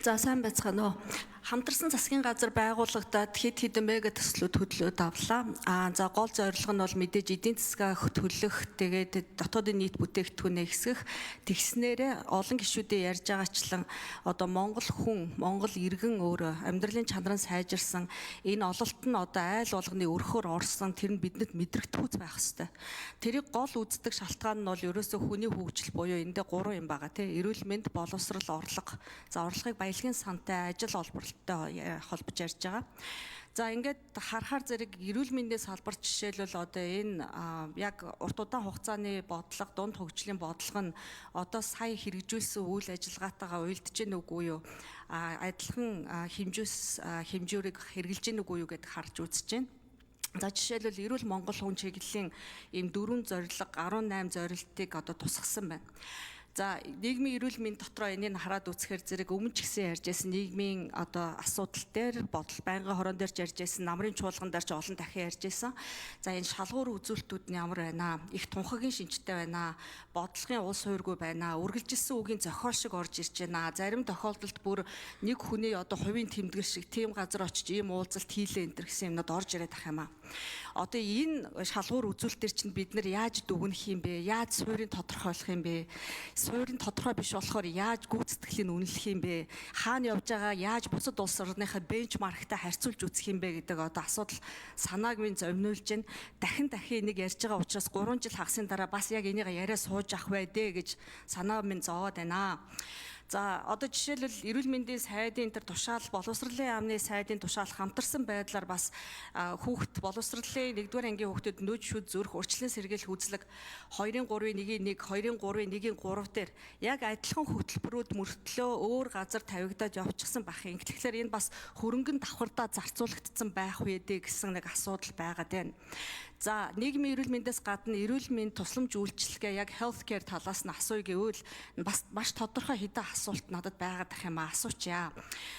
За, сайн байцгаана уу. Хамтарсан засгийн газар байгуулагдаад хэд хэдэн мега төслүүд хөдлөөд авлаа. За, гол зорилго нь бол мэдээж эдийн засгаа хөтгөлөх, тэгээд дотоодын нийт бүтээгдэхүүнээ ихсгэх. Тэгснээрээ олон гишүүдийн ярьж байгаачлан одоо Монгол хүн, Монгол иргэн өөрөө амьдралын чанар нь сайжирсан, энэ ололт нь одоо айл болгоны өрхөөр орсон, тэр нь бидэнд мэдрэгдэхүүц байх хэвээр. Тэрийг гол үздэг шалтгаан нь бол ерөөсөө хүний хөгжил буюу эндээ гурван юм байгаа, тий. Эрүүл мэнд, боловсрал, орлого. За, орлогыг баялагын сантай, ажил олборлолттой холбож ярьж байгаа. За, ингээд харахаар зэрэг эрүүл мэндийн салбар жишээлбэл одоо энэ яг урт удаан хугацааны бодлого, дунд хөгжлийн бодлого нь одоо сая хэрэгжүүлсэн үйл ажиллагаатайгаа уялдж гэнэ үгүй юу? Адилхан хэмжүүс хэмжүүрийг хэрэгжилж гэнэ үгүй юу гэдг харж үзэж байна. За, жишээлбэл эрүүл Монгол хүн чиглэлийн ийм 4 зорилго, 18 зорилтыг одоо тусгасан байна. За, нийгмийн эрүүл мэнд дотроо энийг хараад үзэхээр зэрэг өмнө ч гэсэн ярьж байсан нийгмийн одоо асуудал дээр бодол, байнгын хорон дээр ч ярьж байсан, намрын чуулган дээр ч олон дахин ярьж байсан. За, энэ шалгуур үзүүлэлтүүд нь ямар байна? Их тунхагийн шинжтэй байна. Бодлогын улс хувиргүй байна. Үргэлжилсэн үгийн зохиол шиг орж ирж байна. Зарим тохиолдолд бүр нэг хүний одоо хувийн тэмдгэл шиг тийм газар очиж ийм уулзалт хийлээ энэ төр гэсэн юмнууд орж ирээд ах юм аа. Одоо энэ шалгуур үзүүлэлтээр чинь бид нар яаж дүгнэх юм бэ? Яаж суурийг тодорхойлох юм бэ? Суурь нь тодорхой биш болохоор яаж гүйцэтгэлийг үнэлэх юм бэ? Хаана явж байгаа, яаж бусад улс орныхаа benchmark тай харьцуулж үзэх юм бэ гэдэг одоо асуудал санааг минь зовниулж байна. Дахин дахин энийг ярьж байгаа учраас 3 жил хагасын дараа бас яг энийг яриа сууж авах бай дээ гэж санаа минь зовоод байна. За, одоо жишээлбэл эрүүл мэндийн сайдын тэр тушаал, боловсролын яамны сайдын тушаал хамтарсан байдлаар бас хүүхд боловсролын 1-р ангийн хүүхдэд нөж шүд зүрх урьдчилан сэргийлэх үзлэг 2-ын 3-ын 1-ийн 1, 2-ын 3-ын 1-ийн 3 дээр яг адилхан хөтөлбөрүүд мөртлөө өөр газар тавигдаад явчихсан байх юм. Тэгэхээр энэ бас хөрөнгөн давхардаа зарцуулагдсан байх үү дээ гэсэн нэг асуудал байгаад байна. За, нийгмийн эрүүл мэндээс гадна эрүүл мэнд тусламж үйлчилгээ яг health care талаас нь асууя гэвэл бас маш тодорхой хэдэн асуулт надад байгаад ах юм аа, асуучаа.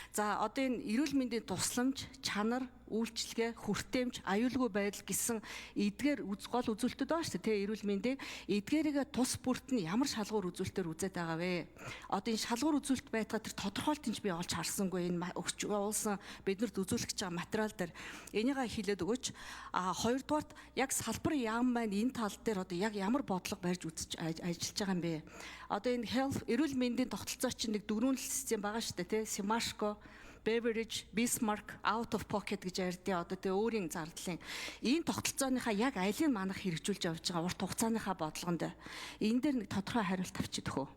За, одоо энэ эрүүл мэндийн тусламж, чанар, үйлчилгээ, хүртээмж, аюулгүй байдал гэсэн эдгээр гол үзүүлэлтүүд байгаа шүү дээ, тэ, эрүүл мэндийн эдгээрийгээ тус бүрт нь ямар шалгуур үзүүлэлтээр үзээд байгаа вэ? Одоо энэ шалгуур үзүүлэлт байтгаа тэр тодорхойлтыг би олж харсангүй энэ өгч явуулсан биднэрт үзүүлэх гэж байгаа материал дээр энийгээ хэлээд өгөөч. А хоёрдугаарт яг салбар яам маань энэ тал дээр одоо яг ямар бодлого барьж үзэж ажиллаж байгаа юм бэ? Одоо энэ health эрүүл мэндийн тогтолцоо чинь нэг дөрвөн систем байгаа шүү дээ, тэ, Семашко, Beveridge, Bismarck, out of pocket гэж ярьдیں۔ Одоо тэгээ өөрийн зардлын энэ тогтолцооныхаа яг алийг манах хэрэгжүүлж явж байгаа урт хугацааныхаа бодлогонд энэ дээр нэг тодорхой хариулт авчид өгөө.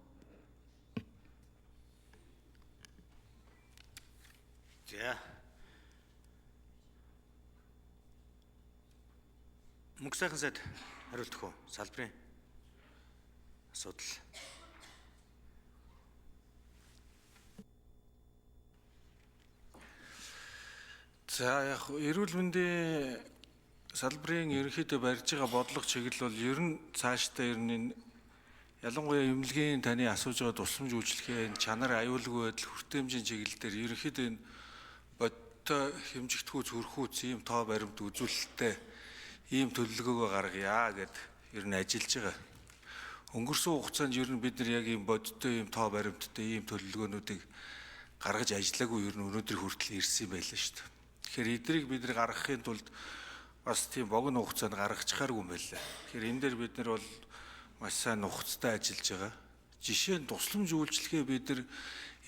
За. Мөнх сайхан сайд хариулт өгөө. Салбарын асуудал. За, яг эрүүл мэндийн салбарын ерөнхийдөө барьж байгаа бодлого чиглэл бол ер нь цаашдаа ер нь энэ ялангуяа эмнэлгийн таны асууж байгаа тусламж үйлчилгээ, чанар, аюулгүй байдал, хүртээмжийн чиглэл дээр ерөнхийдөө энэ бодтой хэмжигдэхүүц, хөрхүүц ийм тоо баримт үзүүлэлттэй ийм төлөвлөгөөгөө гаргая гэд ер нь ажиллаж байгаа. Өнгөрсөн хугацаанд ер нь бид нар яг ийм бодтой ийм тоо баримттай ийм төлөвлөгөөнүүдийг гаргаж ажиллаагүй ер нь өнөөдөр хүртэл ирсэн юм байлаа шүү дээ. Тэгэхээр эдрийг бид нар гаргахын тулд бас тийм богино хугацаанд гаргачихааргүй юм байлаа. Тэгэхээр энэ дээр бид нар бол маш сайн нухацтай ажиллаж байгаа. Жишээ нь тусламж үйлчилгээ, бид нар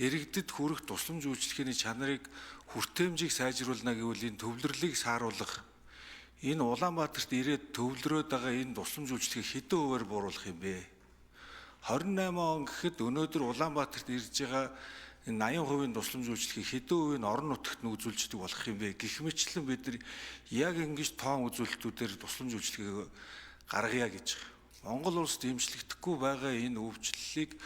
иргэдэд хүрэх тусламж үйлчилгээний чанарыг, хүртээмжийг сайжруулна гэвэл энэ төвлөрлийг сааруулах, энэ Улаанбаатарт ирээд төвлөрөөд байгаа энэ тусламж үйлчилгээг хэдэн хувиар бууруулах юм бэ? 28 он гэхэд өнөөдөр Улаанбаатарт ирж байгаа энэ 80% тусламж үйлчилгээг хэдэн хувийг нь орон нутагт нь үзүүлждэг болох юм бэ? Гэх мэтчлэн бид нар яг ингэж тоон үзүүлэлтүүдээр тусламж үйлчилгээг гаргая гэж. Монгол улсад эмчлэгдэхгүй байгаа энэ өвчлөлийг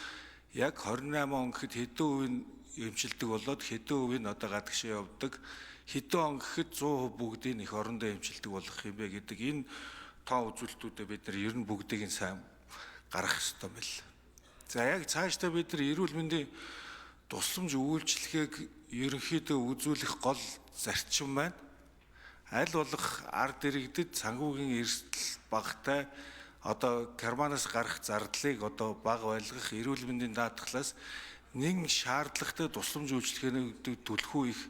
яг 28 он гэхэд хэдэн хувийг нь эмчилдэг болоод, хэдэн хувийг нь одоо гадагшаа явдаг, хэдэн он гэхэд 100% бүгдийг эх орондоо эмчилдэг болох юм бэ гэдэг энэ тоон үзүүлэлтүүдээ бид нар ер нь бүгдийг нь сайн гаргах ёстой байл. За, яг цаашдаа бид нар эрүүл мэндийн тусламж үйлчилгээг ерөнхийдөө үзүүлэх гол зарчим маань аль болох ард иргэдэд санхүүгийн эрсдэл багатай, одоо карманаас гарах зардлыг одоо бага байлгах, эрүүл мэндийн даатгалаас нэн шаардлагатай тусламж үйлчилгээний түлхүү их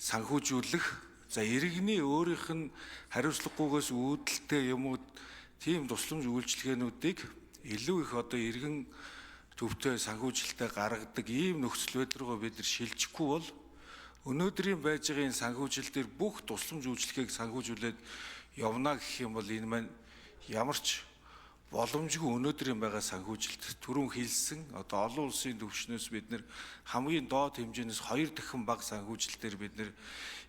санхүүжүүлэх, за иргэний өөрийнх нь хариуцлагагүйгээс үүдэлтэй юм уу тийм тусламж үйлчилгээнүүдийг илүү их одоо иргэн төвтэй санхүүжилтээ гаргадаг ийм нөхцөл байдал руу бид нар шилжихгүй бол өнөөдрийн байж байгаа энэ санхүүжилт дээр бүх тусламж үйлчилгээг санхүүжүүлээд явна гэх юм бол энэ маань ямар ч боломжгүй. Өнөөдрийн байгаа санхүүжилт түрүүн хэлсэн одоо олон улсын түвшнээс бид нэр хамгийн доод хэмжээнээс 2 дахин бага санхүүжилтээр бид нэр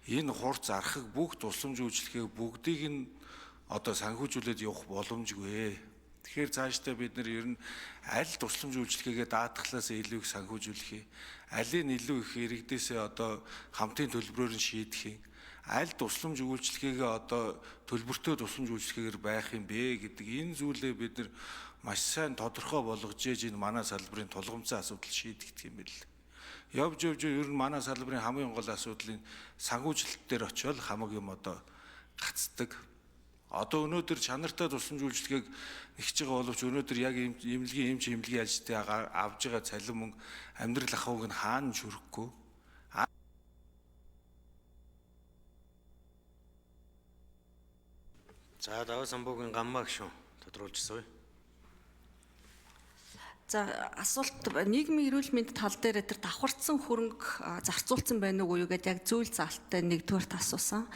энэ хурц архаг бүх тусламж үйлчилгээг бүгдийг нь одоо санхүүжүүлээд явах боломжгүй. Тэгэхээр цаашдаа бид нар ер нь аль тусламж үйлчилгээгээ даатгалаас илүү их санхүүжүүлэх юм, алийг илүү их иргэдээсээ одоо хамтын төлбөрөөр нь шийдэх юм, аль тусламж үйлчилгээгээ одоо төлбөртэй тусламж үйлчилгээгээр байх юм бэ гэдэг энэ зүйлээ бид нар маш сайн тодорхой болгож ээж энэ манай салбарын тулгамдсан асуудал шийдэгдэх юм бэл. Явж явж ер нь манай салбарын хамгийн гол асуудал энэ санхүүжилт дээр очиод хамаг юм одоо гацдаг. Одоо өнөөдөр чанартай тусламж үйлчилгээг нэгж байгаа боловч өнөөдөр яг эмнэлгийн эмч эмнэлгийн ажилтны авж байгаа цалин мөнгө амьдрал ахуйг нь хаана ч хүрэхгүй. За Даваа самбуугийн гаммаа гишүүн тодруулж сууя. За асуулт нийгмийн эрүүл мэнд тал дээр тэр давхарцсан хөрөнгө зарцуулсан байна уу юу гэдээ яг зүйл заалттай нэгдүгээрт асуусан.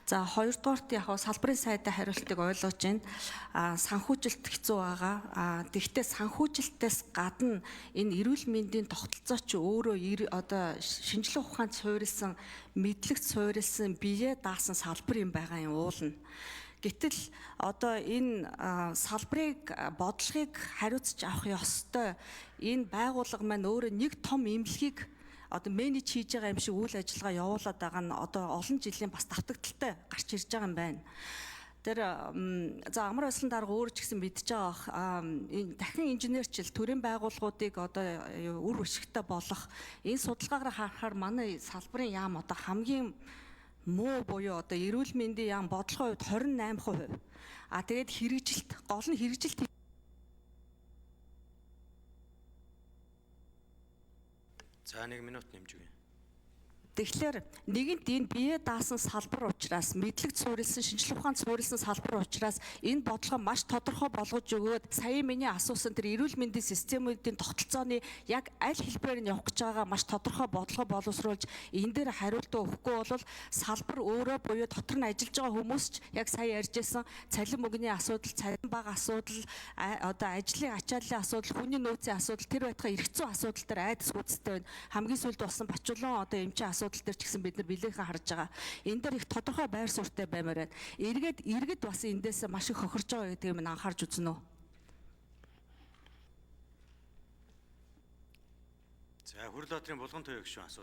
За хоёрдугаарт яг салбарын сайдын хариултыг ойлгож байна. Санхүүжилт хэцүү байгаа. Тэгвэл санхүүжилтээс гадна энэ эрүүл мэндийн тогтолцоо чи өөрөө одоо шинжлэх ухаанд суурилсан, мэдлэгт суурилсан, бие даасан салбар юм байгаа юм уулна. Гэтэл одоо энэ салбарыг бодлогыг хариуцж авах ёстой энэ байгууллага маань өөрөө нэг том эмнэлгийг одоо менеж хийж байгаа юм шиг үйл ажиллагаа явуулаад байгаа нь одоо олон жилийн бас давтагдaltaй гарч ирж байгаа юм байна. Тэр за амар байслан дарга өөр ч гэсэн мэдж байгаа бах. Энэ дахин инженерчил төрийн байгууллагуудыг одоо үр өшигтэй болох энэ судалгаагаар харахаар манай салбарын яам одоо хамгийн муу буюу одоо эрүүл мэндийн яам бодлогын хувьд 28%. А тэгээд хэрэгжилт гол нь хэрэгжилт. За 1 минут нэмж өгье. Тэгэхээр нэгэнт энэ бие даасан салбар учраас мэдлэг суурилсан, шинжлэх ухаанд суурилсан салбар учраас энэ бодлогоо маш тодорхой болгож өгөөд сая миний асуусан тэр эрүүл мэндийн системүүдийн тогтолцооны яг аль хэлбэрээр нь явах гэж байгаагаа маш тодорхой бодлогоо боловсруулж энэ дээр хариултаа өгөхгүй бол салбар өөрөө буюу дотор нь ажиллаж байгаа хүмүүс ч яг сая ярьжсэн цалин мөнгөний асуудал, цалин бага асуудал, одоо ажлын ачааллын асуудал, хүний нөөцийн асуудал тэр байтугай эрх зүйн асуудал дээр айдас гүйцэтгэл байна. Хамгийн сүүлд болсон Бачулан одоо эмчийн асуудал дээр ч гэсэн бид нар билээхэн харж байгаа. Энэ дээр их тодорхой байр суурьтай баймаар байна. Эргээд иргэд бас эндээс маш их хохирж байгаа гэдгийг минь анхаарч үзнэ үү. За Хүрлбаатрын Булган туяа гишүүн асуулт.